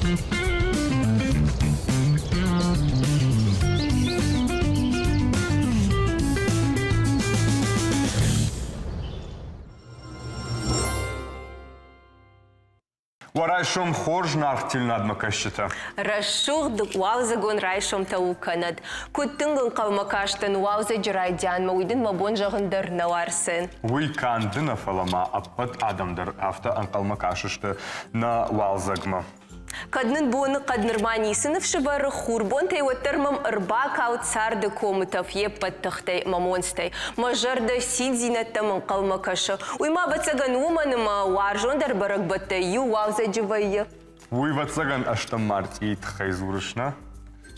Уӕ райсом хорз наргътилнадмӕ кӕсджытӕ! Рӕсугъд уалдзыгон райсомтӕ у кӕнӕд. Куыд тынг ӕнхъӕлмӕ кастӕн уалдзӕджы райдианмӕ, уый дын мӕ бон зӕгъын дӕр нӕу, Арсен. Уый канд ды нӕ, фӕлӕ ма ӕппӕт адӕм дӕр афтӕ ӕнхъӕлмӕ кӕсысты нӕ уалдзӕгмӕ. Кӕд нын боныхъӕд нырма ницы ныфсы бӕры, хурбонтӕй уӕддӕр мӕм ӕрбакалд царды комы тӕф йе ппӕт тыхтӕй ӕмӕ монцтӕй. Мӕ зӕрдӕ циндзинӕдтӕм ӕнхъӕлмӕ кӕсы. Уый ма, ӕвӕццӕгӕн, уымӕн ӕмӕ уарзондӕр бӕрӕгбӕттӕй иу уалдзӕджы вӕййы. Уый, ӕвӕццӕгӕн, ӕстӕм мартъийы тыххӕй дзурыс, нӕ?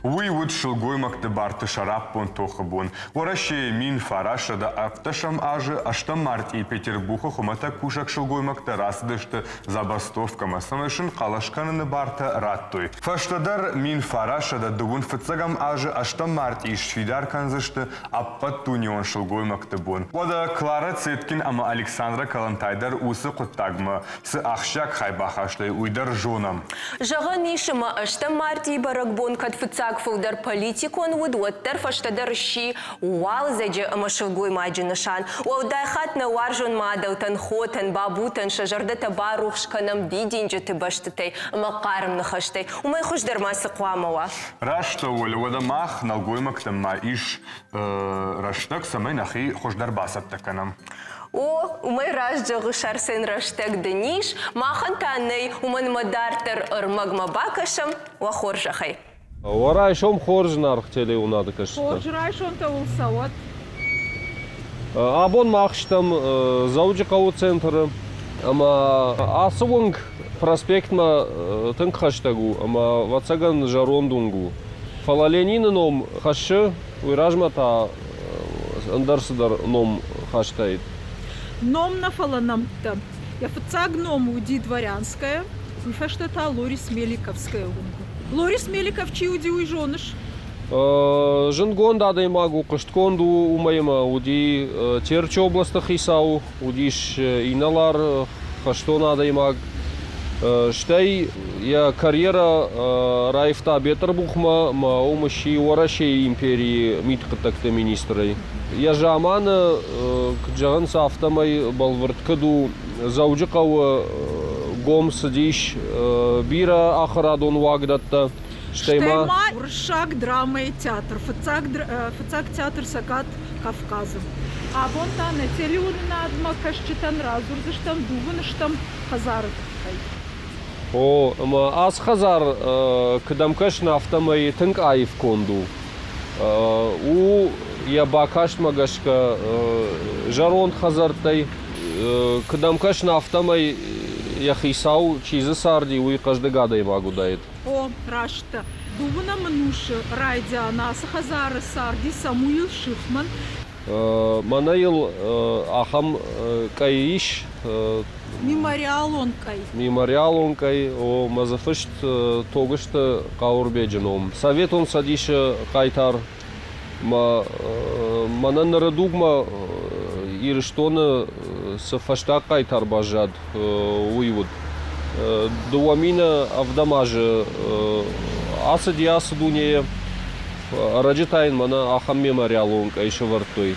Уый уыд сылгоймӕгты барты сӕраппонд тохы бон. Уӕрӕсейы 1917 азы ӕстӕм мартъийы Петербургы хуымӕтӕг кусӕг сылгоймӕгтӕ рацыдысты забастовкӕмӕ, цӕмӕй сын хъӕлӕс кӕныны бартӕ радтой. Фӕстӕдӕр 1921 фыццӕгӕм азы ӕстӕм мартъийы сфидар кӕндзысты Ӕппӕтдунеон сылгоймӕгты бон. Уӕдӕ Клара Цеткин ӕмӕ Александра Калантай дӕр уыцы хъуыддагмӕ цы ахсджиаг хай бахастой, уый дӕр зонӕм. Зӕгъӕн ис, ӕмӕ ӕстӕм мартъийы бӕрӕгбон кӕд фыццаг фылдӕр политикон уыд, уӕддӕр фӕстӕдӕр сси уалдзӕджы ӕмӕ сылгоймаджы нысан. Уӕлдай хатт нӕ уарзон мадӕлтӕн, хотӕн, бабутӕн сӕ зӕрдӕтӕ барухс кӕнӕм дидинджыты бӕстытӕй ӕмӕ хъарм ныхӕстӕй. Уымӕй хуыздӕр ма цы хъуамӕ уа? Раст у, уӕдӕ мах, нӕлгоймӕгтӕн ма ис рӕстӕг, цӕмӕй нӕхи хуыздӕр бацӕттӕ кӕнӕм. О, уымӕй раст зӕгъыс, Арсен, рӕстӕг дын ис, махӕн та нӕй, уымӕн ӕмӕ дарддӕр ӕрмӕгмӕ бакӕсӕм, уӕ хорзӕхӕй. Уӕ райсом хорз зынаргъ телеуынады кӕсджытӕ. Хорз райсомтӕ уыл цӕуӕд. Абон мах стӕм Дзӕуджыхъӕуы центры ӕмӕ ацы уынг проспектмӕ тынг хӕстӕг у ӕмӕ, ӕвӕццӕгӕн, зӕронд уынг у. Фӕлӕ Ленины ном хӕссы, уый размӕ та ӕндӕр цыдӕр ном хастаид. Ном нӕ, фӕлӕ нӕмттӕ. Йӕ фыццаг ном уыди Дворянская, уый фӕстӕ та Лорис Меликовская уынг. Лорис Меликов чи уыди, уый зоныс? Зындгонд адӕймаг у, хъуыстгонд у, уымӕй ӕмӕ уыди Терчы областы хицау, уыдис инӕлар, хӕстон адӕймаг. Стӕй йӕ карьерӕ раивта Бетъырбухмӕ ӕмӕ уым сси Уӕрӕсейы империйы мидхъуыддӕгты министрӕй. Йӕ заманы, куыд зӕгъынц, афтӕмӕй бӕлвырд куыд у, Дзӕуджыхъӕуы гом цыдис бирӕ ахуырадон уагдӕттӕ. Стӕй ма уырыссаг драмӕйы театр, фыццаг, фыццаг театр Цӕгат Кавказы. Абон та нӕ телеуынынадмӕ кӕсджытӕн радзурдзыстӕм дыууын стӕм хӕдзары тыххӕй. О, ӕмӕ ацы хӕдзар куыд ӕм кӕсын, афтӕмӕй тынг аив конд у. У йӕ бакастмӕ гӕсгӕ зӕронд хӕдзӕрттӕй. Куыд ӕм кӕсын, афтӕмӕй йӕ хицау, чи дзы царди, уый хъӕздыг адӕймаг уыдаид. О, раст дӕ. Дыууынӕм ӕнусы райдиан ацы хӕдзары царди Самуил Шихман. Мӕнӕ йыл ахӕм къӕй ис. Мемориалон къӕй. Мемориалон къӕй, о, мӕ дзы фыст Тогуызты Хъауырбеджы ном. Советон Цӕдисы хъайтар ма мӕнӕн ныры дугмӕ Ирыстоны цы фӕстаг хъайтар баззад, уый уыд. 2007 азы ацыди ацы дунейы. Ӕрӕджы та йын мӕнӕ ахӕм мемориалон къӕй сӕвӕрдтой.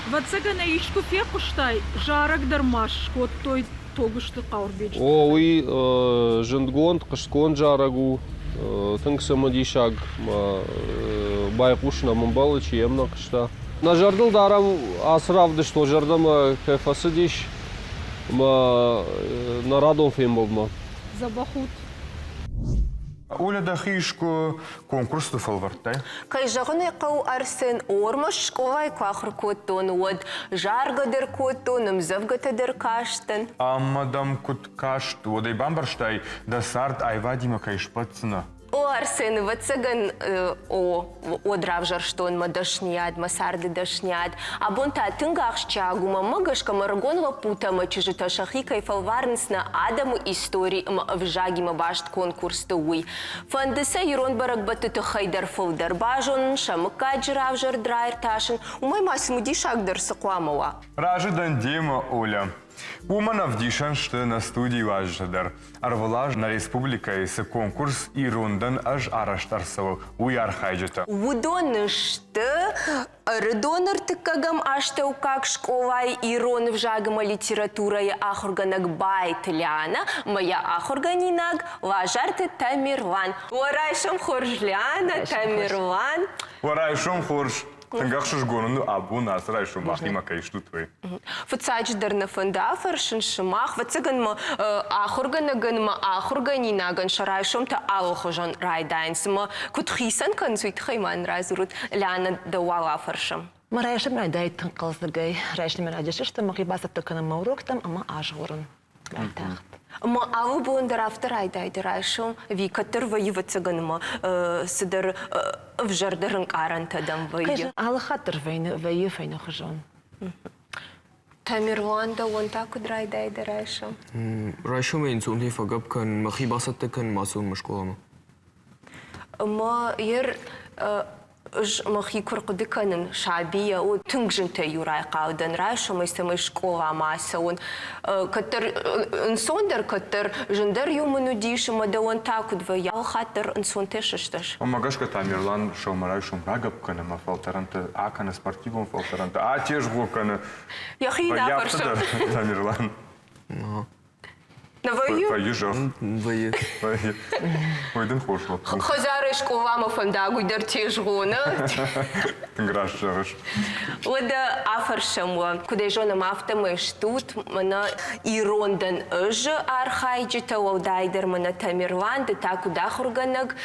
Ӕвӕццӕгӕн ӕй искуы фехъуыстай, зарӕг дӕр ма скодтой Тогуызты Хъауырбеджы О, уый зындгонд, хъуыстгонд зарӕг у. Тынг цымыдисаг байхъусын ӕм ӕмбӕлы, чи йӕм нӕ хъуыста. Нӕ зӕрдыл дарӕм ацы равдыст уӕ зӕрдӕмӕ кӕй фӕцыдис ӕмӕ нӕ радон фембӕлдмӕ. Дзӕбӕх ут! Оля, дӕхи искуы конкурсты фӕлвӕрдтай? Кӕй зӕгъын ӕй хъӕуы, Арсен, ормӕст скъолайы куы ахуыр кодтон, уӕд заргӕ дӕр кодтон, ӕмдзӕвгӕтӕ дӕр кастӕн. Ӕмӕ дӕм куыд каст, уӕд ӕй бамбӕрстай, дӕ цард аивадимӕ кӕй сбӕтдзынӕ? О, Арсен, ӕвӕццӕгӕн, о, уӕд равзӕрстон мӕ дӕсныйад, мӕ царды дӕсныйад. Абон та тынг ахсджиаг у, мӕнмӕ гӕсгӕ ме рыгон лӕппутӕ ӕмӕ чызджытӕ сӕхи кӕй фӕлварынц нӕ адӕмы истори ӕмӕ ӕвзагимӕ баст конкурсты, уый. Фӕнды сӕ ирон бӕрӕгбӕтты тыххӕй дӕр фылдӕр базонын, сӕ мыггаджы равзӕрд раиртасын, уымӕй ма цымыдисагдӕр цы хъуамӕ уа? Разы дӕн демӕ, Оля. Уымӕн ӕвдисӕн сты нӕ студийы уазджытӕ дӕр. Ӕрвылаз нӕ республикӕйы цы конкурс «Ирон дӕн ӕз» арӕзт ӕрцӕуы, уый архайджытӕ. Уыдон сты Ӕрыдоны ӕртыккӕгӕм астӕуккаг скъолайы ирон ӕвзаг ӕмӕ литературӕйы ахуыргӕнӕг Байты Лианӕ ӕмӕ йӕ ахуыргӕнинаг Лазарты Тамерлан. Уӕ райсом хорз, Лианӕ, Тамерлан! Уӕ райсом хорз! Тынг ӕхсызгон у абон ацы райсом махимӕ кӕй стут, уый. Фыццаджыдӕр нӕ фӕнды афӕрсын сымах, ӕвӕццӕгӕн мӕ ахуыргӕнӕгӕн мӕ ахуыргӕнинагӕн сӕ райсомтӕ алыхуызон райдайынц. Ӕмӕ куыд хицӕн кӕнынц, уый тыххӕй ма нын радзурут. Лианӕ, дӕу уал афӕрсӕм. Мӕ райсом райдайы тынг хъӕлдзӕгӕй. Райсомӕй раджы сыстӕм, мӕхи бацӕттӕ кӕнын мӕ уроктӕм ӕмӕ азгъорын. Уайтагъд. Ӕмӕ алы бон дӕр афтӕ райдайы райсом, ӕви кӕддӕр вӕййы, ӕвӕццӕгӕн, ӕмӕ цыдӕр ӕвзӕрдӕр ӕнкъарӕнтӕ дӕм вӕййы. Алы хатт дӕр вӕййы фӕйнӕхуызон. Тамерлан, дӕуӕн та куыд райдайы дӕ райсом? Райсомӕй ӕнцонтӕй фӕгӕпп кӕн, мӕхи бацӕттӕ кӕн, ма цӕуын мӕ скъоламӕ. Ӕмӕ ер ӕз мӕхи куы рхъуыды кӕнын сабийӕ, о, тынг зынтӕй-иу райхъал дӕн райсомӕй, цӕмӕй скъоламӕ ацӕуын. Кӕддӕр ӕнцондӕр, кӕддӕр зындӕр-иу мын уыдис, ӕмӕ дӕуӕн та куыд вӕййы, алы хатт дӕр ӕнцонтӕ сыстыс? Уымӕ гӕсгӕ Тамерлан сӕумӕрайсом рагӕпп кӕны ӕмӕ фӕлтӕрӕнтӕ акӕны, спортивон фӕлтӕрӕнтӕ атезгъо кӕны. Йӕхи нӕ фӕрсы. Тамерлан. Нӕ вӕййы? Вӕййы, зӕгъ. Вӕййы. Вӕййы. Уый дын хорз лӕппу. Хӕдзарӕй скъоламӕ фӕндаг уый дӕр тезгъо, нӕ? Тынг раст зӕгъыс. Уӕдӕ афӕрсӕм уӕ, куыд ӕй зонӕм, афтӕмӕй стут мӕнӕ ирон дӕн ӕз архайджытӕ, уӕлдайдӕр мӕнӕ Тамерлан, ды та куыд ахуыргӕнӕг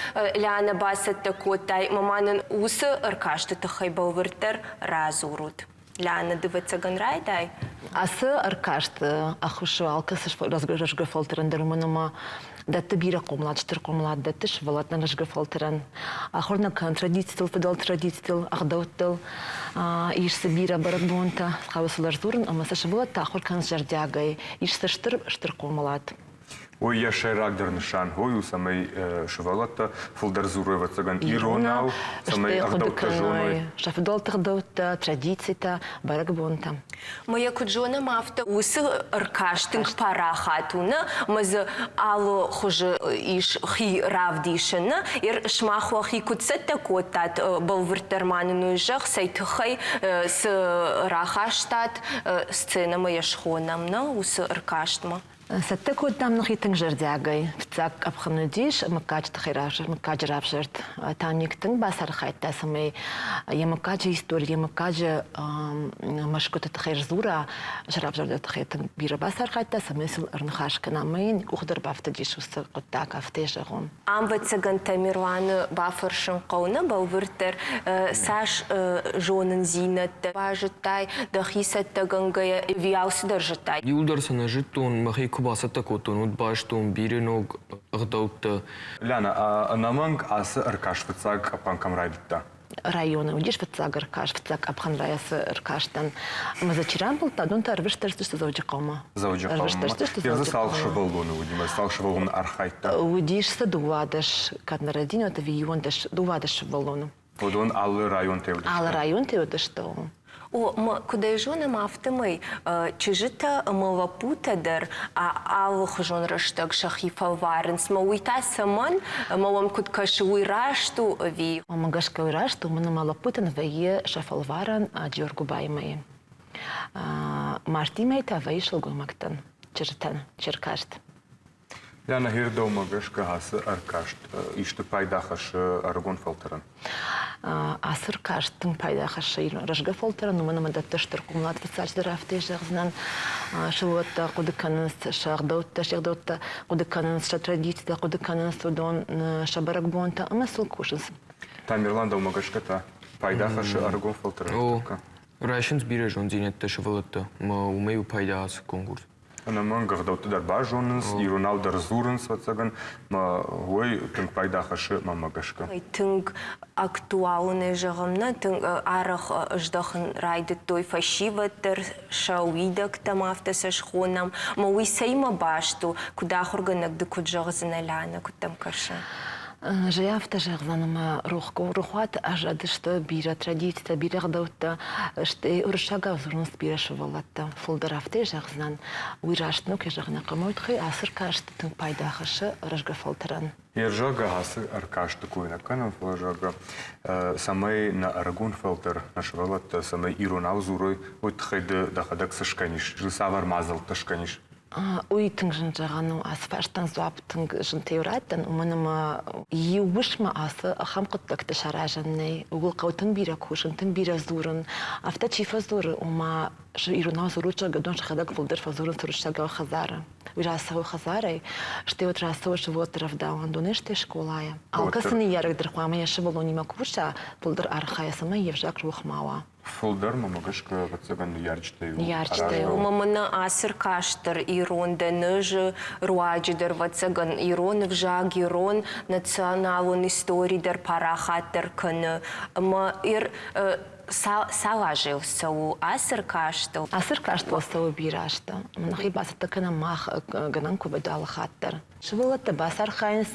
Лианӕ бацӕттӕ кодтай, ӕмӕ ма нын уыцы ӕркасты тыххӕй бӕлвырддӕр радзурут. Лианӕ, дывӕццӕгӕн райдай. Ацы ӕркаст ӕххуыс у алкӕцы рӕзгӕ фӕлтӕрӕн дӕр, уымӕн ӕмӕ дӕтты бирӕ хъомылад, стыр хъомылад дӕтты сывӕллӕттӕн рӕзгӕ фӕлтӕрӕн. Ахуыр нӕ кӕны традицитыл, фыдӕлты традицитыл, ӕгъдӕуттыл. Ис дзы бирӕ бӕрӕгбонтӕ, хъӕуы сыл ӕрдзурын ӕмӕ сӕ сывӕллӕттӕ ахуыр кӕнынц зӕрдиагӕй. Ис дзы стыр, стыр хъомылад. Уый йӕ сӕйрагдӕр нысан уый у, цӕмӕй сывӕллӕттӕ фылдӕр дзурой, ӕвӕццӕгӕн, иронау, цӕмӕй ӕгъдӕуттӕ зоной. Сӕ фыдӕлты ӕгъдӕуттӕ, традицитӕ, бӕрӕгбонтӕ. Мӕ йӕ куыд зонӕм, афтӕ уыцы ӕркаст тынг парахат у, нӕ? Ӕмӕ дзы алы хуызы ис хи равдисын, нӕ? Сымах уӕхи куыд цӕттӕ кодтат, бӕлвырддӕр ма нын уый зӕгъ, цӕй тыххӕй цы рахастат сценӕмӕ йӕ схонӕм, нӕ, уыцы ӕркастмӕ? Цӕттӕ кодтам нӕхи тынг зӕрдиагӕй. Фыццаг къӕпхӕн уыдис мыггаджы тыххӕй мыггаджы равзӕрд. Тамик тынг бацархайдта, цӕмӕй йӕ мыггаджы истори, йӕ мыггаджы мӕсгуыты тыххӕй сдзура, сӕ равзӕрды тыххӕй тынг бирӕ бацархайдта, цӕмӕй сыл ӕрныхас кӕна. Ӕмӕ йын къух дӕр бафтыдис уыцы хъуыддаг, афтӕ зӕгъон. Ӕвӕццӕгӕн Тамерланы бафӕрсын хъӕуы нӕ бӕлвырддӕр, цас зонындзинӕдтӕ базыдтай дӕхи цӕттӕгӕнгӕйӕ ӕви алцыдӕр зыдтай? Иуылдӕр сӕ нӕ зыдтон, мӕхи куы бацӕттӕ кодтон, уӕд базыдтон бирӕ ног ӕгъдӕуттӕ. Лиана, ӕнӕмӕнг ацы ӕркаст фыццаг къӕпхӕн кӕм райдыдта? Районы уыдис фыццаг ӕркаст, фыццаг къӕпхӕн райсы ӕркастӕн. Ӕмӕ дзы чи рамбылдта, уыдон та ӕрвыст ӕрцыдысты Дзӕуджыхъӕумӕ. Дзӕуджыхъӕумӕ. Ӕрвыст ӕрцыдысты Йӕ дзы цал Дзӕуджыхъӕумӕ. сывӕллоны уыди, цал сывӕллоны архайдта? Уыдис дзы 12, кӕд нӕ рӕдинот ӕви 11, 12 сывӕллоны. Уыдон алы районтӕй уыдысты? Алы районтӕй уыдысты. О, куыд ӕй зонӕм, афтӕмӕй чызджытӕ ӕмӕ лӕппутӕ дӕр алыхуызон рӕстӕг сӕхи фӕлварынц. Мӕ уый та цӕмӕн? Ӕмӕ уӕм куыд кӕсы, уый раст у ӕви? Уымӕ гӕсгӕ уый раст у, уымӕн ӕмӕ лӕппутӕн вӕййы сӕ фӕлварӕн Джиоргуыбайы мӕйы. Мартъи мӕй та вӕййы сылгоймӕгтӕн, чызджытӕн, черкаст. Лиана, дӕумӕ гӕсгӕ ацы ӕркаст исты пайда хӕссы ӕрыгон фӕлтӕрӕн? Ацы ӕркаст тынг пайда хӕссы рӕзгӕ фӕлтӕрӕн, уымӕн ӕмӕ дӕтты стыр хъомылад фыццаджыдӕр афтӕ зӕгъдзынӕн. Сывӕллӕттӕ хъуыды кӕнынц сӕ ӕгъдӕуттӕ, се гъдӕуттӕ хъуыды кӕнынц, сӕ традицитӕ хъуыды кӕнынц уыдон сӕ бӕрӕгбонтӕ ӕмӕ сыл кусынц. Тамерлан, дӕумӕ гӕсгӕ та пайда хӕссы ӕрыгон фӕлтӕрӕн? О, райсынц бирӕ зонддзинӕдтӕ сывӕллӕттӕ ӕмӕ уымӕй у пайда ацы конкурс. Ӕнӕмӕнг ӕгъдӕутты дӕр базонынц, иронау дӕр дзурынц, ӕвӕццӕгӕн, мӕ уый тынг пайда хӕссы мӕнмӕ гӕсгӕ. Тынг актуалонӕй зӕгъӕм, нӕ тынг арӕх здӕхын райдыдтой фӕсивӕд дӕр сӕ уидӕгтӕм, афтӕ сӕ схонӕм. Мӕ уый цӕимӕ баст у, куыд ахуыргӕнӕг ды куыд зӕгъдзынӕ, Лянӕ, куыд дӕм кӕсы? Зӕй афтӕ зӕгъдзӕн, ӕмӕ рохуаты аззадысты бирӕ традицитӕ, бирӕ ӕгъдӕуттӕ, стӕй уырыссагау дзурынц бирӕ сывӕллӕттӕ. Фылдӕр афтӕ зӕгъдзӕн, уый раст нӕу, кӕй зӕгъын ӕй хъӕуы, уый тыххӕй ацы ӕркаст тынг пайда хӕссы рӕзгӕ фӕлтӕрӕн. Йе зӕгъгӕ, ацы ӕркасты кой нӕ кӕнӕм, фӕлӕ зӕгъгӕ, цӕмӕй нӕ ӕрыгон фӕлтӕр, нӕ сывӕллӕттӕ цӕмӕй иронау дзурой, уый тыххӕй ды дӕхӕдӕг цы скӕнис, цавӕр мадзӕлттӕ скӕнис? Уый тынг зын зӕгъӕн у. Ацы фарстӕн дзуапп тынг зынтӕй раттӕн, уымӕн ӕмӕ иу уысмӕ ацы ахӕм хъуыддӕгтӕ саразӕн нӕй. Ууыл хъӕуы тынг бирӕ кусын, тынг бирӕ дзурын. Афтӕ чи фӕдзуры, ома иронау дзурут, зӕгъгӕ, уыдон сӕхӕдӕг фылдӕр фӕдзурынц уырыссагау хӕдзары. Уый рацӕуы хӕдзарӕй, стӕй уӕд рацӕуы сывӕллӕтты рӕвдауӕндонӕй, стӕй скъолайӕ. Алкӕцы ныййарӕг дӕр хъуамӕ йӕ сывӕллонимӕ куса, фылдӕр архайа, цӕмӕй йе взаг рох ма уа. Фылдӕр мӕмӕ гӕсгӕ, ӕвӕццӕгӕн, ныййарджытӕй у. Ныййарджытӕй у. Ӕмӕ мӕнӕ ацы ркаст дӕр ирон дӕнызы руаджы дӕр, ӕвӕццӕгӕн, ирон ӕвзаг, ирон националон истори дӕр парахатдӕр кӕны. Ӕмӕ цал азы цӕуы ацы ркастыл? Ацы ркастыл цӕуы бирӕ азтӕ. Нӕхи бацӕттӕ кӕнӕм мах гӕнӕн куы уыд алы хатт дӕр. Сывӕллӕттӕ бацархайынц,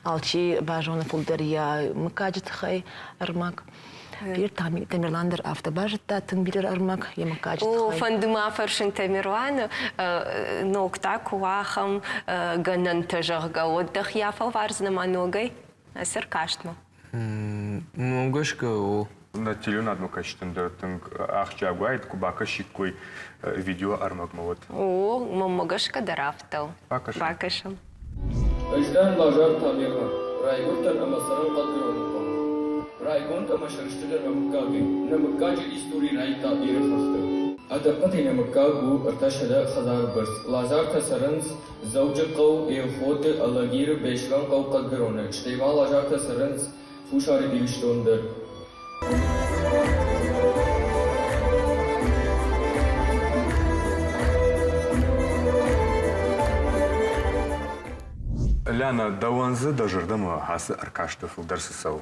алчи базоны фылдӕр йӕ мыггаджы тыххӕй ӕрмӕг. Тамерлан дӕр афтӕ базыдта тынг бирӕ ӕрмӕг йӕ мыггаджы тыххӕй. О, фӕнды мӕ фӕрсын Тамерланы, ног та куы уа ахӕм гӕнӕнтӕ, зӕгъгӕ, уӕд дӕхи афӕлвардзынӕ ма ногӕй цы ркастмӕ? Мӕм гӕсгӕ, о. Нӕ телеуынадмӕ кӕсджытӕн дӕр тынг ахсджиаг уаид, куы бакӕсиккой видеоӕрмӕгмӕ, уӕд. О, мӕнмӕ гӕсгӕ дӕр афтӕ у. Бакӕсӕм. Ӕз дӕн Лазар Тамерлан, райгуырдтӕн ӕмӕ цӕрын Хъӕдгӕроны хъӕуы. Райгонд ӕмӕ сӕрыстыр дӕн мӕ мыггагӕй. Нӕ мыггаджы истори райдыдта Иры хӕхты. Ӕдӕппӕтӕй нӕ мыггаг у 300 хӕдзары бӕрц. Лазартӕ цӕрынц Дзӕуджыхъӕу, Елхоты, Алагиры, Беслӕнхъӕу, Хъӕдгӕроны, стӕй ма Лазартӕ цӕрынц Хуссар Ирыстоны дӕр. Лянӕ, дӕуӕн дзы дӕ зӕрдӕмӕ ацы ӕркасты фылдӕр цы цӕуы?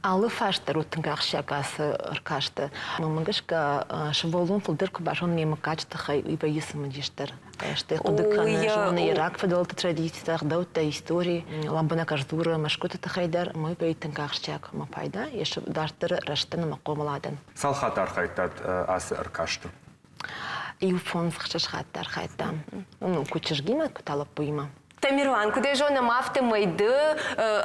Алы фарст дӕр у тынг ахсджиаг ацы ӕркасты. Мӕнмӕ гӕсгӕ, сывӕллон фылдӕр куы базоны ме мыггаджы тыххӕй, уый вӕййы цымыдисдӕр. Стӕй хъуыды кӕны, зоны йӕ рагфыдӕлты традицитӕ, ӕгъдӕуттӕ, истори. Лӕмбынӕг ӕрдзуры мӕсгуыты тыххӕй дӕр, ӕмӕ уый вӕййы тынг ахсджиаг ӕмӕ пайда йӕ дарддӕры рӕзтӕн ӕмӕ хъомыладӕн. Цал хатты архайдтат ацы ӕркасты? Иу фондз-ӕхсӕз хатты архайдтам. Ну, куы чызгимӕ, куы та лӕппуимӕ. Тамерлан, куыд ӕй зонӕм, афтӕмӕй ды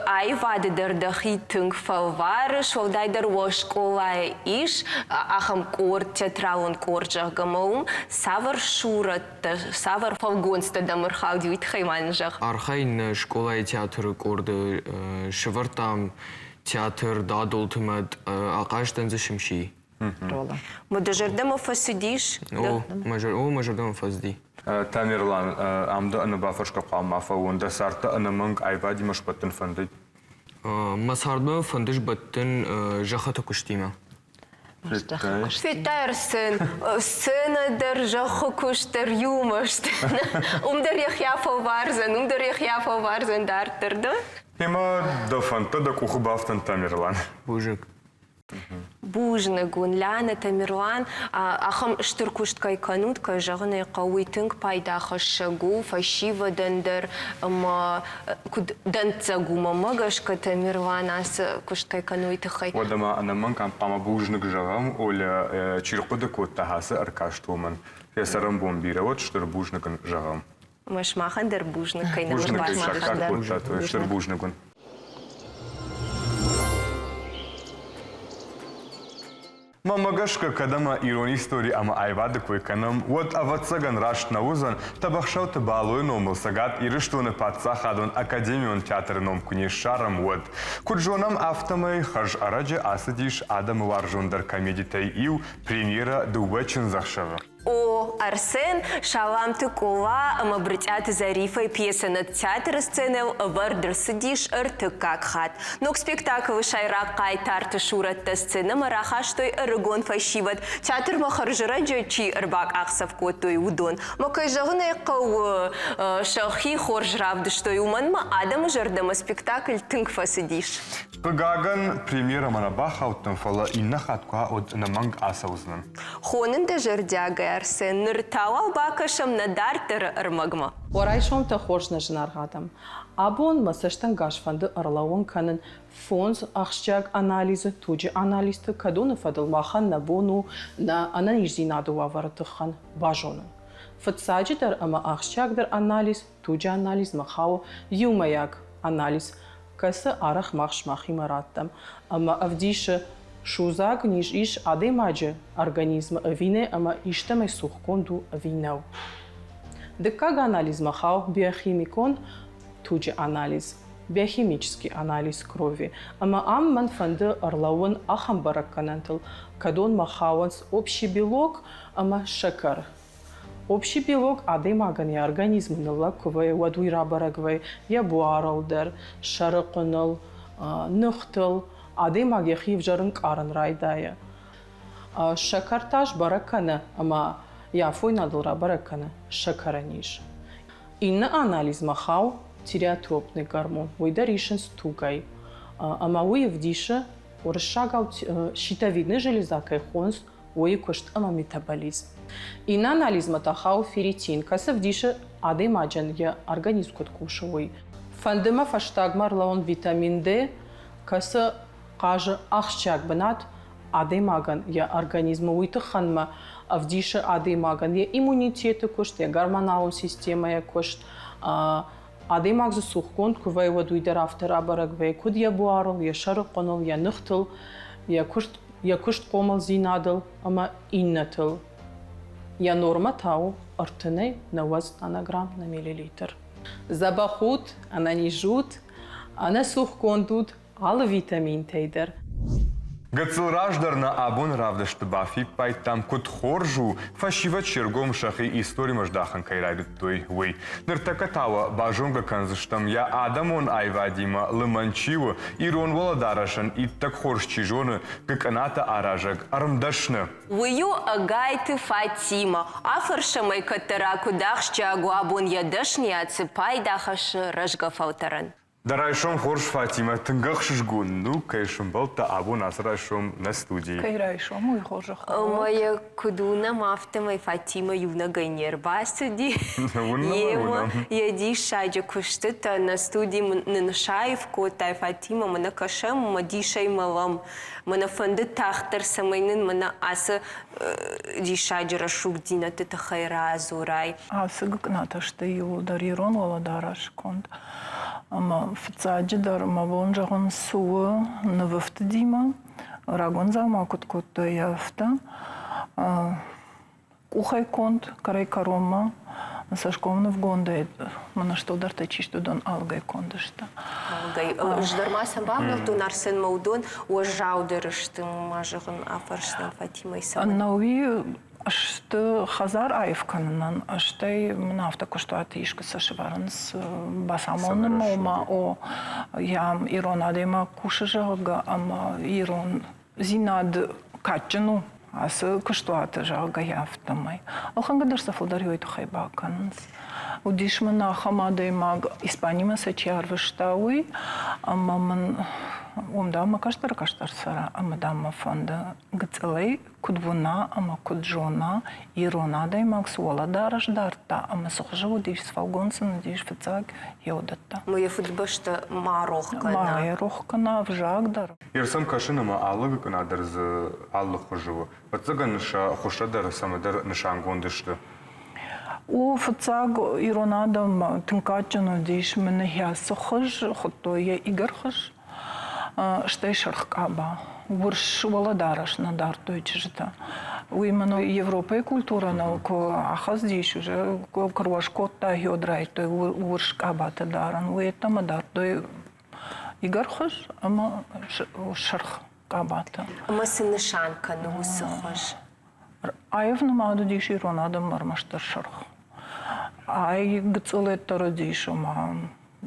аивады дӕр дӕхи тынг фӕлварыс, уӕлдайдӕр уӕ скъолайы ис ахӕм къорд, театралон къорд, зӕгъгӕ, ӕмӕ уым цавӕр сурӕттӕ, цавӕр фӕлгонцтӕ дӕм ӕрхауди, уый тыххӕй ма нын зӕгъ. Архайын нӕ скъолайы театры къорды сӕвӕрдтам театр Дадолты мад ахъазтӕн дзы Сымси. Рола. Мӕ зӕрдӕмӕ фӕцыдис? О, мӕ зӕрдӕмӕ фӕцыди. Тамерлан, ам дӕ ӕнӕбафӕрсгӕ хъуамӕ фӕуон, дӕ цард дӕ ӕнӕмӕнг аивадимӕ сбӕттын фӕндыд? Мӕ цардмӕ фӕнды сбӕттын зӕххыты куыстимӕ. Федтай Арсен, сценӕ дӕр, зӕххы куыст дӕр иумӕ сты. Уым дӕр йӕхи афӕлвардзӕн, уым дӕр йӕхи афӕлвардзӕн дарддӕр, да? Ӕмӕ дӕ фӕндтӕ дӕ къухы бафтӕнт, Тамерлан. Бузныг. Бузныг уын, Лянӕ, Тамерлан, ахӕм стыр куыст кӕй кӕнут, кӕй зӕгъын ӕй хъӕуы, уый тынг пайдахӕссӕг у фӕсивӕдӕн дӕр ӕмӕ куыд дӕнцӕг у мӕнмӕ гӕсгӕ, Тамерлан ацы куыст кӕй кӕны, уый тыххӕй. Уӕдӕ ма ӕнӕмӕнг ам хъуамӕ бузныг зӕгъӕм, Оля, чи рхъуыды кодта ацы ӕркаст, уымӕн. Йӕ цӕрӕнбон бирӕ уӕд, стыр бузныг ын зӕгъӕм. Ӕмӕ сымахӕн дӕр бузныг, кӕй нӕ Бузныг, кӕй саккаг кодтат, стыр бузныг уын. Мӕнмӕ гӕсгӕ, кӕд ӕмӕ ирон истори ӕмӕ аивады кой кӕнӕм, уӕд, ӕвӕццӕгӕн, раст нӕ уыдзӕн, Тӕбӕхсӕуты Балойы номыл Цӕгат Ирыстоны паддзахадон академион театры ном куы не ссарӕм, уӕд. Куыд зонӕм, афтӕмӕй хӕрз ӕрӕджы ацыдис адӕмы уарзондӕр комедитӕй иу, премьерӕ «Дыууӕ чындзӕхсӕвы». О, Арсен, Саламты Къола ӕмӕ Брытъиаты Зарифӕйы пьесӕ над театры сценӕйыл ӕвӕрд ӕрцыдис ӕртыккаг хатт. Ног спектаклы сӕйраг хъайтарты сурӕттӕ сценӕмӕ рахастой ӕрыгон фӕсивӕд, театрмӕ хӕрзӕрӕджы чи ӕрбакъахдзӕф кодтой, уыдон. Мӕ кӕй зӕгъын ӕй хъӕуы, сӕхи хорз равдыстой, уымӕн ма адӕмы зӕрдӕмӕ спектакль тынг фӕцыдис. Хъыгагӕн, премьерӕмӕ нӕ бахаудтӕн, фӕлӕ иннӕ хатт куы уӕд ӕнӕмӕнг ацӕудзынӕн. Хонын дӕ зӕрдиагӕй, Арсен, ныр та уал бакӕсӕм нӕ дарддӕры ӕрмӕгмӕ. Уӕ райсомтӕ хорз, нӕ зынаргъ адӕм! Абон мӕ цӕстӕнгас фӕнды ӕрлӕууын кӕнын фондз ахсджиаг анализы, туджы анализты, кӕдоны фӕдыл махӕн нӕ бон у нӕ ӕнӕниздзинады уавӕры тыххӕн базонын. Фыццаджыдӕр ӕмӕ ахсджиагдӕр анализ туджы анализмӕ хауы иумӕйаг анализ, кӕцы арӕх мах сымахимӕ раттӕм ӕмӕ ӕвдисы, судзаг низ ис адӕймаджы организмы ӕви нӕ ӕмӕ истӕмӕй цухгонд у ӕви нӕу. Дыккаг анализмӕ хауы биохимикон туджы анализ, биохимический анализ крови, ӕмӕ ам мӕн фӕнды ӕрлӕууын ахӕм бӕрӕггӕнӕнтыл, кӕдонмӕ хауынц общий белок ӕмӕ сӕкӕр. Общий белок адӕймагӕн йӕ организмы ныллӕг куы вӕййы, уӕд уый рабӕрӕг вӕййы йӕ буарыл дӕр, сӕры хъуыныл, ныхтыл. Адӕймаг йӕхи ӕвзӕр ӕнкъарын райдайы. Сӕкӕр та сбӕрӕг кӕны ӕмӕ йӕ афойнадыл рабӕрӕг кӕны сӕкӕры низ. Иннӕ анализмӕ хауы тиреотропный гормон, уый дӕр исынц тугӕй. Ӕмӕ уый ӕвдисы, уырыссагау щитовидный железа кӕй хонынц, уый куыст ӕмӕ метаболизм. Иннӕ анализмӕ та хауы ферритин, кӕцы ӕвдисы адӕймаджы йӕ организм куыд кусы, уый. Фӕнды мӕ фӕстагмӕ ӕрлӕууын витамин D, кӕцы хъазы ахсджиаг бынат адӕймагӕн йӕ организмы, уый тыххӕнмӕ ӕвдисы адӕймагӕн йӕ иммунитеты куыст, йӕ гормоналон системӕйы куыст. Адӕймаг дзы цухгонд куы вӕййы, уӕд уый дӕр афтӕ рабӕрӕг вӕййы, куыд йӕ буарыл, йӕ сӕрыхъуыныл, йӕ ныхтыл, йӕ куыст, йӕ куыстхъомылдзинадыл ӕмӕ иннӕтыл. Йӕ нормӕ та у ӕртынӕй нӕуӕдз нанограмм на миллилитр. Дзӕбӕх ут, ӕнӕниз ут, ӕнӕцухгонд ут алы витаминтӕй дӕр. Гыццыл раздӕр нӕ абоны равдысты бафиппайдтам, куыд хорз у, фӕсивӕд се ргом сӕхи историмӕ здахын кӕй райдыдтой, уый. Ныртӕккӕ та уӕ базонгӕ кӕндзыстӕм, йӕ адӕмон аивадимӕ лымӕн чи у, ирон уӕлӕдарӕсӕн иттӕг хорз чи зоны, гыкъынатӕ аразӕг ӕрмдӕсны. Уый у Ӕгайты Фатимӕ. Афӕрсӕм ӕй, кӕддӕра куыд ахсджиаг у абон йӕ дӕсныйад, цы пайда хӕссы рӕзгӕ фӕлтӕрӕн. Дӕ райсом хорз, Фатимӕ, тынг ӕхсызгон у, кӕй сӕмбӕлдтӕ абон ацы райсом нӕ студийы. Кӕй райсом, уый хорзӕх. Ӕмӕ йӕ куыд уынӕм, афтӕмӕй Фатимӕ иунӕгӕй не рбацыди. Йемӕ йӕ диссаджы куыстытӕ нӕ студи нын саив кодтай, Фатимӕ, мӕнӕ кӕсӕм, мӕ дисӕй мӕлӕм. Мӕнӕ фӕнды тагъддӕр, цӕмӕй нын мӕнӕ ацы диссаджы рӕсугъддзинӕдты тыххӕй радзурай. Ацы гыкъынатӕ сты иууылдӕр ирон уӕлӕдарӕсы конд. Ӕмӕ фыццаджыдӕр мӕ бон зӕгъын цы у нывӕфтыдимӕ, рагон дзаума куыд кодтой, афтӕ. Къухӕй конд, кӕрӕй-кӕронмӕ, цӕсгом нывгондӕй мӕнӕ стылдӕртӕ чи сты, уыдон ӕлыгӕй конд сты. Ӕлыгӕй. Ӕз дӕр ма сӕм бавнӕлдтон Арсенмӕ, уыдон уӕззаудӕр сты, ма зӕгъын, афӕрсынӕн Фатимӕйы цӕмӕн. Ӕнӕуи сты хӕдзар аив кӕнынӕн, стӕй мын афтӕ куыстуаты искуы сӕ сӕвӕрынц бацамонынмӕ, ома о, йӕ ирон адӕймаг кусы, зӕгъгӕ, ӕмӕ ирондзинад кадджын у ацы куыстуаты, зӕгъгӕ, афтӕмӕй. Ӕлхӕнгӕ дӕр сӕ фылдӕр уый тыххӕй бакӕнынц. Уыдис мын ахӕм адӕймаг, Испанимӕ сӕ чи арвыста, уый, ӕмӕ мын уым, дам, мӕ кӕстӕр кӕстӕр цӕра, ӕмӕ, дам, мӕ фӕнды гыццылӕй куыд уына ӕмӕ куыд зона, ирон адӕймаг цы уӕлӕдарӕс дардта ӕмӕ цы хуызы уыдис, цы фӕлгонц ын уыдис фыццаг, йӕ уыдӕттӕ. Ма йӕ фыдыбӕстӕ ма рох кӕна. Ма йӕ рох кӕна ӕвзаг дӕр. Ир сӕм кӕсын ӕмӕ алы гыкъына дӕр дзы алы хуызы у. Ӕвӕццӕгӕн сӕ хуызтӕ дӕр цӕмӕдӕр нысангонд сты. У фыццаг ирон адӕм тынг кадджын уыдис мӕнӕ цы хуыз хуыдтой йӕ игӕрхуыз, стӕй сырх къаба. Урс уӕлӕдарӕс нӕ дардтой чызджытӕ. Уый мын Европӕйы культурӕ ныл куы ахӕцдис, уже куы руӕз кодта, йод райдыдтой урс къабатӕ дарын, уый йеддӕмӕ дардтой игӕрхуыз ӕмӕ сырх къабатӕ. Ӕмӕ цы нысан кӕны уыцы хуыз? Аив нымад уыдис ирон адӕммӕ ӕрмӕстдӕр сырх. Ай гыццылӕддӕр уыдис, ома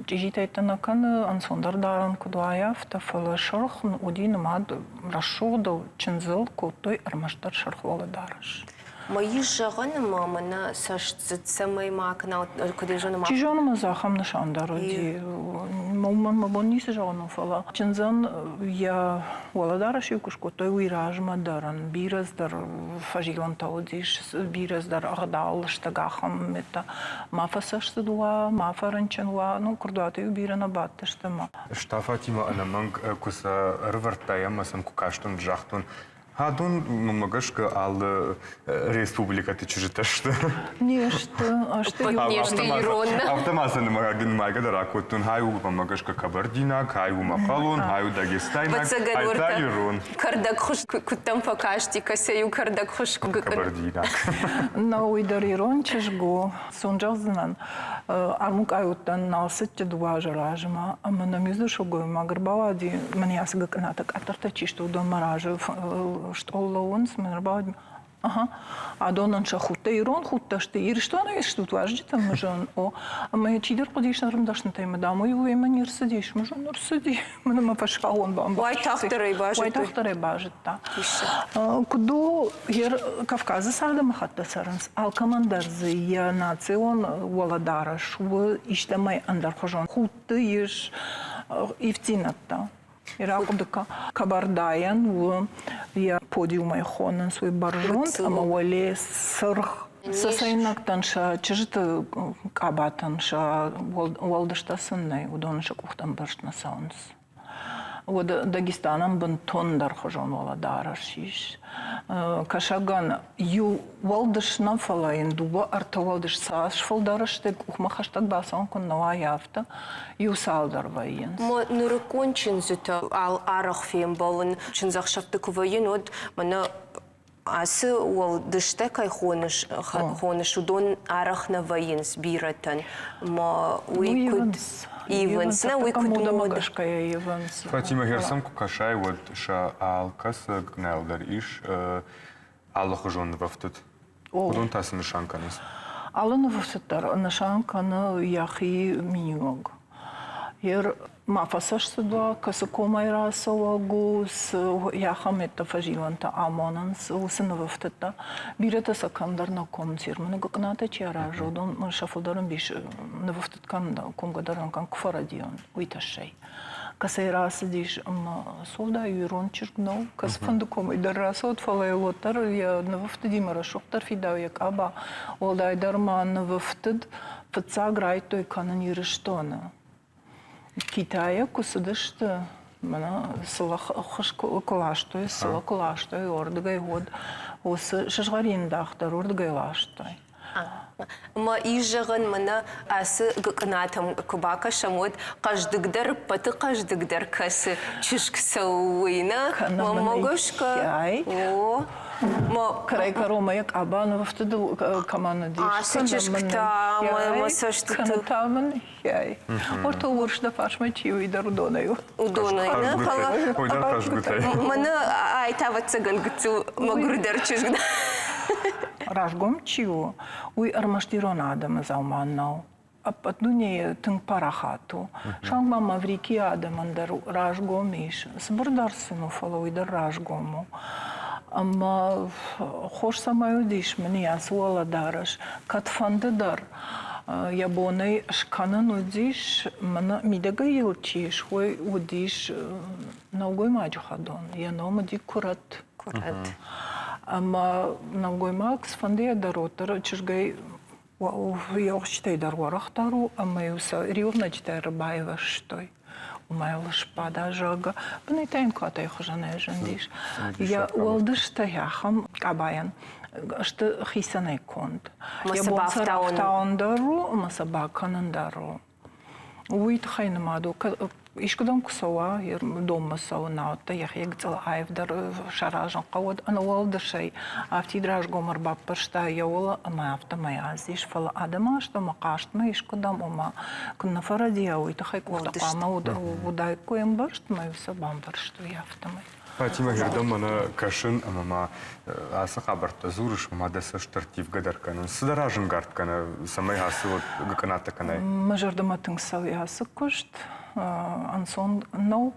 чъизитӕй нӕ кӕны, ӕнцондӕр дарӕн куыд уа, афтӕ, фӕлӕ сырх уыди нымад рӕсугъдыл, чындзыл кодтой ӕрмӕстдӕр сырх уӕлӕдарӕс. Мӕ ис зӕгъӕн ӕмӕ мӕнӕ цӕстдзыд цӕмӕй ма кӕна, куыд ӕй зонӕм. Чи зоны ма дзы ахӕм нысан дӕр уыди. Уымӕн мӕ бон ницы зӕгъын у, фӕлӕ чындзӕн йӕ уӕлӕдарӕс-иу куы скодтой, уый размӕ дӕр ын бирӕ цыдӕр фӕзилӕнтӕ уыдис, бирӕ цыдӕр ӕгъдау, лыстӕг ахӕм митӕ. Ма фӕцӕстыд уа, ма фӕрынчын уа, ну, куырдуаты-иу бирӕ нӕ бадтысты ӕмӕ. Стафатимӕ ӕнӕмӕнг куы сӕ ӕрывӕрдтай ӕмӕ сын куы кастӕн, загътон, Адон, мӕнмӕ гӕсгӕ, алы республикӕты чызджытӕ сты. Не сты. Не сты ирон. Афтӕ ма сӕ нымайгӕ дӕр акодтон. Хай у, мӕнмӕ гӕсгӕ, кабардинаг, хай у мӕхъӕлон, хай у дагестайнаг, хай та ирон. Кӕрдӕгхуыз куыдтӕм фӕкасти, кӕцӕй у кӕрдӕгхуыз? Кабардинаг. Нӕ, уый дӕр ирон чызг у. Сон зӕгъдзынӕн, армукъайы уыдтӕн Налцыччы дыууӕ азы размӕ, ӕмӕ нӕм иу дзы сылгоймаг ӕрбауади, мӕнӕ ацы гыкъынатӕ къаддӕртӕ чи сты, уыдон мӕ разы стъол лӕууынц, мӕн ӕрбауади, Ага. Адонӕн сӕ худтӕ ирон худтӕ сты. Ирыстонӕй стут уазджытӕ, мызон. О, ӕмӕ чидӕр хъуыдис ӕрмдӕснытӕй, мӕ дам, уый уемӕ не рцыдис. Мызон ӕрцыди. Мӕнӕ мӕ фӕсхауон бамбӕхсти. Уайтагъддӕр ӕй базыдтой. Уайтагъддӕр ӕй базыдта. Куыд у, Кавказы цы адӕмыхӕттӕ цӕрынц, алкӕмӕн дӕр дзы йӕ национ уӕлӕдарӕс у истӕмӕй ӕндӕрхуызон. Худты ис ивддзинӕдтӕ. Рахъуыды Кабардайӕн у йӕ подиумӕй хонынц уый бӕрзонд ӕмӕ уӕле цыргъ. Цӕцӕйнӕгтӕн сӕ чызджыты къабатӕн сӕ уӕлдӕстӕ сын нӕй, уыдон сӕ къухтӕм бӕрст нӕ цӕуынц. Уӕд Дагестанӕн бынтондӕрхуызон уӕлӕдарӕс ис. Кӕсӕгӕн иу уӕлдыс нӕ, фӕлӕ йын дыууӕ-ӕртӕ уӕлдыс цас фылдӕр сты, къухмӕ хӕстӕг бацӕуын куы нӕ уа, афтӕ иу цалдӕр вӕййынц. Нырыккон чындзытӕ арӕх фембӕлын чындзӕхсӕвты куы вӕййын, уӕд мӕнӕ ацы уӕлдыстӕ кӕй хоныс, хоныс, уыдон арӕх нӕ вӕййынц бирӕтӕн. Ма уый куыд ивынц, нӕ уый куыд мода. ивынц. Фатимӕ Херсон куы кӕсай, уӕд сӕ алкӕцы гнӕл дӕр ис алыхуызон нывӕфтыд. Уыдон та цы нысан кӕнынц? Алы нывӕфтыд дӕр нысан кӕны йӕхи миниуӕг. Ер ма фӕцӕстыд уа, кӕцы комӕй рацӕуӕг у, цы ахӕм ӕддӕ фӕзилӕнтӕ амонынц, уыцы нывӕфтыдтӕ. Бирӕтӕ сӕ кӕмдӕр нӕ комынц Ирманы гыкъынатӕ чи аразы, уыдон сӕ фылдӕр ӕмбис нывӕфтыд кӕнын комгӕ дӕр куы фӕрӕдийон, уый тӕссӕй. Кӕцӕй рацыдис ӕмӕ Солда ирон чызг нӕу, кӕцыфӕнды комӕй дӕр рацӕуӕд, фӕлӕ йыл уӕддӕр йӕ нывӕфтыдимӕ рӕсугъддӕр фидауы йӕ къаба. Уӕлдайдӕр ма нывӕфтыд фыццаг райдыдтой кӕнын Ирыстоны. Китайӕ куы цыдысты, мӕнӕ сылы хыз куы ластой, сылы куы ластой, уырдыгӕй уӕд уыцы сызгъӕрин дах дӕр уырдыгӕй ластой. Ӕмӕ ис зӕгъӕн, мӕнӕ ацы гыкъынатӕм куы бакӕсӕм, уӕд хъӕздыгдӕр, ӕппӕты хъӕздыгдӕр кӕцы чызг цӕуы, уый нӕ? Мӕнмӕ гӕсгӕ, о. Кӕрӕй-кӕронмӕ йӕ къаба нывӕфтыдыл кӕмӕн уыдис. Ацы чызг та мӕ цӕстыты. Кӕнӕ та мын хӕй. Ортыл урс дӕ фарсмӕ чи уый дӕр уыдонӕй у. Уыдонӕй нӕ, фӕлӕ мӕнӕ ай та ӕвӕццӕгӕн гыццыл мӕгуырдӕр чызг. Разгом чи у, уый ӕрмӕст ирон адӕмы дзаума нӕу. Ӕппӕт дунейы тынг парахат у. Суанг ма Маврикийы адӕмӕн дӕр разгом ис. Цыбырдӕр сын у, фӕлӕ уый дӕр разгом у. Ӕмӕ хорз цӕмӕй уыдис мын ацы уӕлӕдарӕс, кӕдфӕнды дӕр йӕ бонӕй скӕнын уыдис, мӕнӕ мидӕгӕй йыл чи ис, уый уыдис нӕлгоймаджы хӕдон. Йӕ ном уыди куырӕт. Куырӕт. Ӕмӕ нӕлгоймаг цыфӕндыйӕ дӕр уӕддӕр чызгӕй йӕ уӕхсчытӕй дӕр уӕрӕхдӕр у ӕмӕ-иу сӕ риуыгънӕджытӕ ӕрбайвӕзтой. Уымӕй йыл сбада, зӕгъгӕ, бынӕй та йын куатӕйы хуызӕнӕй зындис. Йӕ уӕлдыстӕ ахӕм къабайӕн сты хицӕнӕй конд. Йӕ бон сӕ рафтауын дӕр у ӕмӕ сӕ бакӕнын дӕр у. Уый тыххӕй нымад у, искуыдӕм куы цӕуа, донмӕ цӕуы, науӕд та йӕхи гыццыл аивдӕр саразын хъӕуӕд ӕнӕуӕлдысӕй афтид разгом ӕрбаппӕрста йӕ уӕлӕ ӕмӕ афтӕмӕй азис, фӕлӕ адӕмы астӕумӕ хъазтмӕ искуыдӕм, ома куы нӕ фӕрӕдийа, уый тыххӕй къухтӕ хъуамӕ уыдаиккой ӕмбӕрзт ӕмӕ сӕ бамбӕрстой афтӕмӕй. Фатимӕ, гердӕм мӕнӕ кӕсын ӕмӕ ма ацы хабӕрттӕ дзурыс, ӕмӕ дӕ цӕст ӕрттивгӕ дӕр кӕнынц. Цы дӕ разӕнгард кӕны, цӕмӕй ацы вот гыкъынатӕ кӕнай? Мӕ зӕрдӕмӕ тынг цӕуы ацы куыст. Ӕнцон нӕу.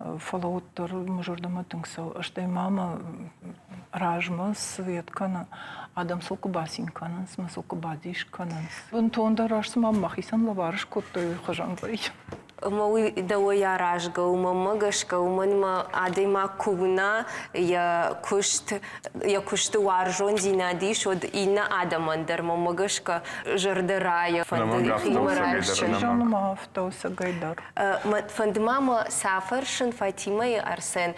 Фӕлӕ уӕддӕр мӕ зӕрдӕмӕ тынг цӕуы. Стӕй ма мӕ размӕ свет кӕны, адӕм сыл куы бацин кӕнынц, мӕ сыл куы бадис кӕнынц. Бынтондӕр раст цыма мӕхицӕн лӕвар скодтой, уый хуызӕн вӕййы. Ӕмӕ уый дӕуӕй аразгӕ у, мӕнмӕ гӕсгӕ, уымӕн ӕмӕ адӕймаг куы уына йӕ куыст, йӕ куысты уарзондзинад ис, уӕд иннӕ адӕмӕн дӕр, мӕнмӕ гӕсгӕ, зӕрдӕ райы, фӕнды химӕ райсын. Зоны ма афтӕ у цӕгӕй дӕр. Фӕнды ма мӕ цы афӕрсын Фатимӕйы Арсен,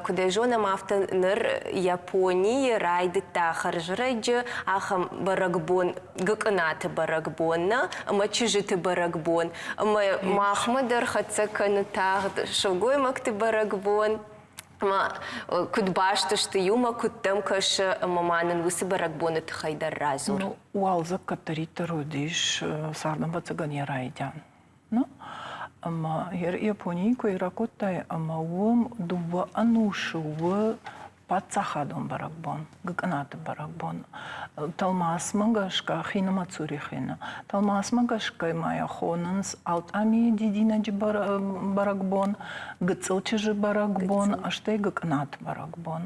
куыд ӕй зонӕм, афтӕ ныр Японийы райдыдта хӕрзрӕджы ахӕм бӕрӕгбон, Гыкъынаты бӕрӕгбон нӕ ӕмӕ чызджыты бӕрӕгбон. Ӕмӕ махмӕ дӕр хӕццӕ кӕны тагъд сылгоймӕгты бӕрӕгбон. Ӕмӕ куыд баст сты иумӕ, куыд дӕм кӕсы, ӕмӕ ма нын уыцы бӕрӕгбоны тыххӕй дӕр радзур. Ну, уалдзӕг кӕддӕриддӕр уыдис цардӕмвӕццӕгӕн йӕ райдиан. Ну, ӕмӕ Японийы куы ракодтай, ӕмӕ уым дыууӕ ӕнусы у паддзахадон бӕрӕгбон, Гыкъынаты бӕрӕгбон. Тӕлмацмӕ гӕсгӕ Хинымӕцури хины. Тӕлмацмӕ гӕсгӕ ма йӕ хонынц Алтъамийы дидинӕджы бӕрӕгбон, Гыццыл чызджы бӕрӕгбон, стӕй Гыкъынаты бӕрӕгбон.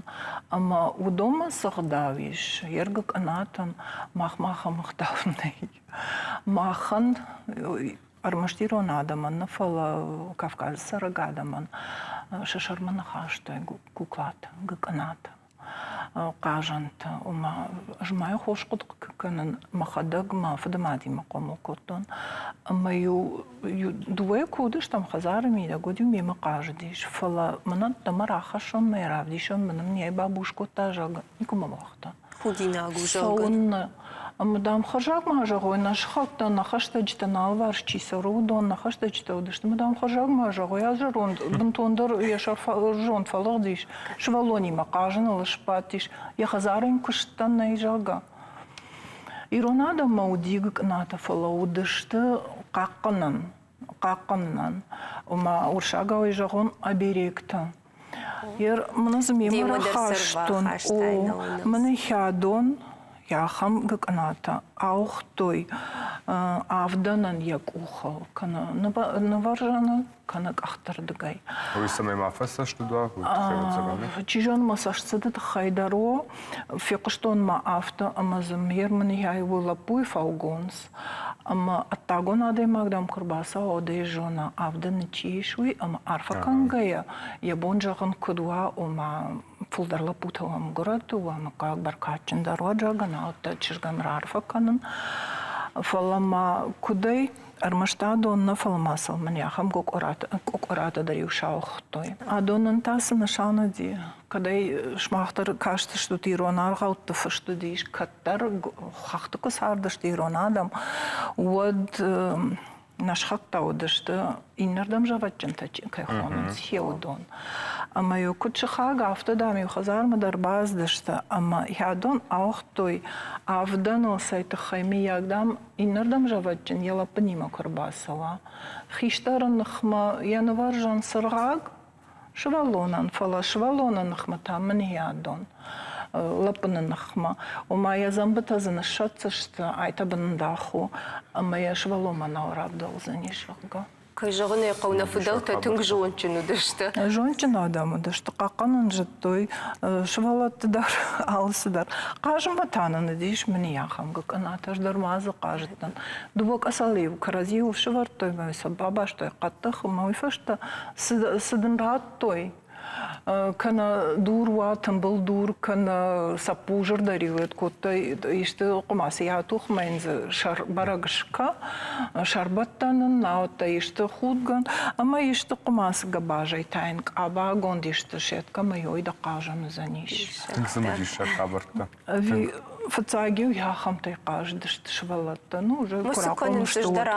Ӕмӕ уыдонмӕ цы гъдау ис, йе ргыкъынатӕн махмӕ ахӕм ӕгъдау нӕй. Махӕн ӕрмӕст ирон адӕмӕн нӕ, фӕлӕ Кавказы цӕрӕг адӕмӕн сӕ сӕрмӕ ныхӕстой куклатӕ, гыкъынатӕ, хъазӕнтӕ. Ома, ӕз ма хорз хъуыды кӕнын, мӕхӕдӕг мӕ фыдымадимӕ хъомыл кодтон. Ӕмӕ-иу дыууӕ куы уыдыстӕм хӕдзары мидӕг, уӕд-иу мемӕ хъазыдис. Фӕлӕ мӕн ӕддӕмӕ рахӕссон, мӕ равдисон, мӕн ын йӕ бабуз кодта, зӕгъгӕ, никуы мӕ уагъта. Худинаг у, зӕгъгӕ. Цӕуыннӕ? Ӕмӕ, дам, хӕрзаг ма зӕгъой, нӕ сыхӕгтӕ, нӕ хӕстӕджытӕ, нӕ алыварс чи цӕры, уыдон нӕ хӕстӕджытӕ уыдысты. Ӕмӕ, дам, хӕрзаг ма зӕгъой, а зӕронд бынтондӕр йӕ сӕр зонд фӕлыгъдис, сывӕллонимӕ хъазыныл сбадтис, йӕ хӕдзары йын куыстӕн нӕй, зӕгъгӕ. Ирон адӕммӕ уыди гыкъынатӕ, фӕлӕ уыдысты хъахъхъӕнӕн, хъахъхъӕнынӕн. Ома, уырыссагау зӕгъон, оберегтӕ. Ер мын дзы мемӕ рахастон, о, мын хӕдон ахӕм гыкъынатӕ ауыгътой авдӕнӕн йӕ къухыл, кӕнӕ нывӕрзӕны, кӕнӕ къӕхтырдыгӕй. Уый цӕмӕй ма фӕцӕстыд уа, уый тыххӕй ӕвӕццӕгӕн? Чи зоны, мӕ цӕстцыды тыххӕй дӕр о. Фехъуыстон ма афтӕ, ӕмӕ дзы ме рмынӕй у лӕппуйы фӕлгонц. Ӕмӕ ӕддагон адӕймаг дӕм куы рбацӕуа, уӕд ӕй зона, авдӕны чи ис, уый, ӕмӕ арфӕ кӕнгӕйӕ йӕ бон зӕгъын куыд уа, ома фылдӕр лӕппутӕ уӕм горӕтты, уӕ мыггаг бӕркадджындӕр уӕд, зӕгъгӕ, науӕд чызгӕн раарфӕ кӕнын. Фӕлӕ ма куыдӕй, ӕрмӕст адон нӕ, фӕлӕ ма сыл мын ахӕм къокоратӕ дӕр-иу сауыгътой. Адонӕн та цы нысан уыди? Кӕд ӕй сымах дӕр кастыстут ирон аргъӕутты фыст уыдис, кӕддӕр хӕхты куы цардысты ирон адӕм, уӕд нӕ сыхӕгтӕ уыдысты иннӕрдӕм зӕвӕтджынтӕ кӕй хонынц, хе уыдон. Ӕмӕ-иу куыд сыхаг, афтӕ, дам-иу хӕдзармӕ дӕр бацыдысты ӕмӕ хӕдон ауыгътой авдӕныл цӕй тыххӕй, мыййаг, дам, иннӕрдӕм зӕвӕтджын йӕ лӕппынимӕ куы ӕрбацӕуа. Хистӕры ныхмӕ йӕ нывӕрзӕн цыргъаг сывӕллонӕн, фӕлӕ сывӕллоны ныхмӕ та мын йӕ дон лӕппыны ныхмӕ. Ома йӕ дзӕмбытӕ дзы ныссӕтдзысты, ай та бындах у, ӕмӕ йӕ сывӕллонмӕ нал равдӕлдзӕнис, зӕгъгӕ. Кӕй зӕгъын ӕй хъӕуы, нӕ фыдӕлтӕ тынг зондджын уыдысты. Зондджын адӕм уыдысты, хъахъхъӕнын зыдтой сывӕллӕтты дӕр, алцыдӕр. Хъазынмӕ та нын уыдис мын ахӕм гыкъынат, ӕз дӕр ма дзы хъазыдтӕн. Дыууӕ къӕцӕлы-иу кӕрӕдзиуыл сӕвӕрдтой ӕмӕ сӕ бабастой хъӕддых, ӕмӕ уый фӕстӕ цы дын радтой, кӕнӕ дур уа, тымбыл дур, кӕнӕ цӕппузыр дӕр-иу кодтой исты хъуымацы йӕ тухмӕ йын дзы сӕр бӕрӕг скӕ, сӕрбӕттӕн ын, науӕд та исты худгӕн, ӕмӕ исты хъуымацы гӕбазӕй та йын къабагонд исты сеткӕ ӕмӕ йой дӕ хъазӕн уыдзӕнис. Тынг цымыдисаг хабӕрттӕ. Ӕви фыццаг-иу ахӕмтӕй хъазыдысты сывӕллӕттӕ, ну, уже куы рахъомыл сты, уӕд.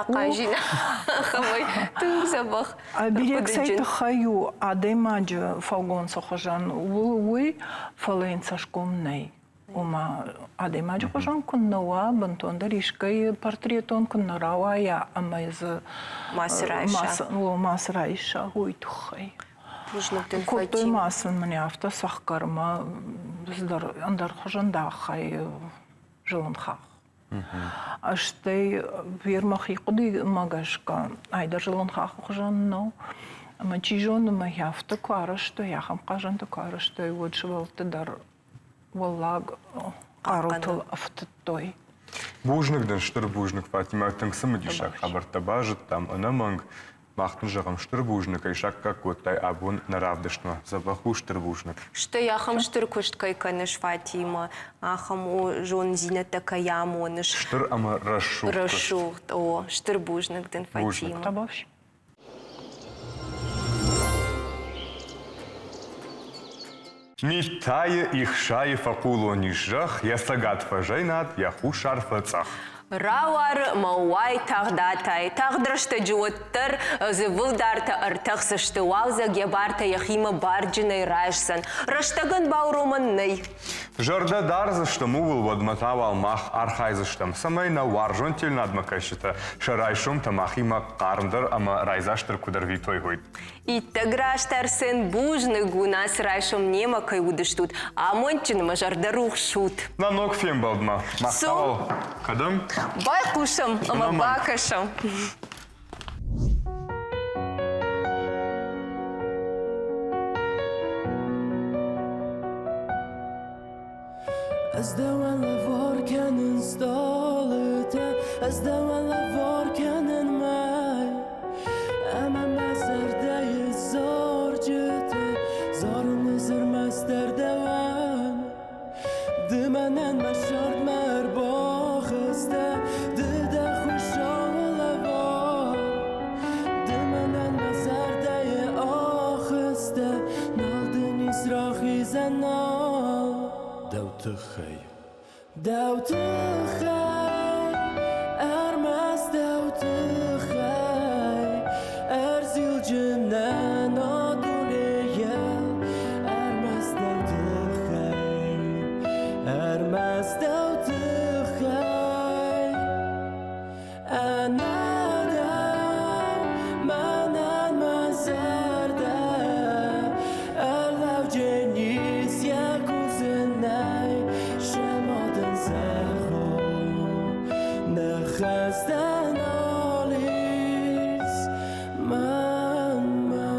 Ахӕмӕй тынг дзӕбӕх. Оберег цӕй тыххӕй у адӕймаджы фӕлгонцы хуызӕн, уый, фӕлӕ йын цӕсгом нӕй. Ома, адӕймаджы хуызӕн куы нӕ уа, бынтондӕр искӕй портретон куы нӕ рауайа ӕмӕ дзы мацы райса, мацы райса, уый тыххӕй. Бузныг дын, Кодтой ма сын мын афтӕ цӕхгӕрмӕ цыдӕр ӕндӕр хуызӕн дахӕй зылын хахх. Стӕй вер мӕхи хъуыдымӕ гӕсгӕ, ай дӕр зылын хаххы хуызӕн нӕу. Ӕмӕ чи зоны, мӕ афтӕ куы арӕзтой, ахӕм хъазӕнтӕ куы арӕзтой, уӕд сывӕллӕтты дӕр уӕллаг хъарутыл ӕфтыдтой. Бузныг дын, стыр бузныг, Фатимӕ, тынг цымыдисаг хабӕрттӕ базыдтам, ӕнӕмӕнг. Мах дын зӕгъӕм стыр бузныг, кӕй саккаг кодтай абон нӕ равдыстмӕ. Дзӕбӕх у, стыр бузныг. Стӕй ахӕм стыр куыст кӕй кӕныс, Фатимӕ, ахӕм у зонындзинӕдтӕ кӕй амоныс. Стыр ӕмӕ рӕсугъд. Рӕсугъд, о, стыр бузныг дын, Фатимӕ. Миттайы ихсайы фӕхъулон ис зӕхх, йӕ цӕгат фӕзӕйнад, йӕ хуссар фӕцъӕх. Рауары мӕ уайтагъд атай, тагъд рӕстӕджы уӕддӕр дзывылдартӕ ӕртӕхдзысты, уалдзӕг йӕ бартӕ йӕхимӕ барджынӕй райсдзӕн. Рӕстӕгӕн бауромӕн нӕй. Зӕрдӕ дардзыстӕм ууыл, уӕдмӕ та уал мах архайдзыстӕм, цӕмӕй нӕ уарзон телнадмӕ кӕсджытӕ сӕ райсомтӕ махимӕ хъармдӕр ӕмӕ райдзастдӕр куыд ӕрвитой, уый. Иттӕг раст Арсен, бузныг уын, ацы райсом немӕ кӕй уыдыстут. Амондджын ӕмӕ зӕрдӕрухс ут. Нӕ ног фембӕлдмӕ. Мах та уал кӕдӕм? Байхъусӕм ӕмӕ бакӕсӕм. Ӕз дӕуӕн лӕвар кӕнын стъалытӕ, Ӕз дӕуӕн лӕвар кӕнын мӕй. Ӕмӕ мӕ зӕрдӕйы зарджытӕ Зарын ӕрмӕстдӕр дӕуӕн. Ды мӕнӕн мӕ сӕрдмӕ ӕрбахызтӕ, Ды дӕ хуыцауы лӕвар. Ды мӕнӕн мӕ зӕрдӕйы ахызтӕ, Нал дын ис рахизӕн, нал. Дӕу тыххӕй, дӕу тыххӕй, ӕрмӕст дӕу тыххӕй ӕрзилджынӕн а дунейыл, ӕрмӕст дӕу тыххӕй, ӕрмӕст дӕу тыххӕй. Ӕнӕ дӕу мӕнӕн мӕ зӕрдӕ ӕрлӕудженис йӕ кусынӕй, сӕмӕдын зӕгъон, ныхӕстӕ нал ис мӕнмӕ.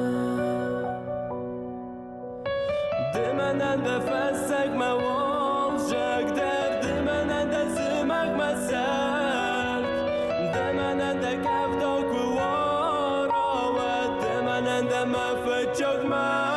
Ды мӕнӕн дӕ фӕсӕг мӕ уалзӕг дӕр, ды мӕнӕн дӕ зымӕг мӕ сӕрд, ды мӕнӕн дӕ кӕвдау куы уара, уӕд ды мӕнӕн дӕ мӕ фыццаг мард.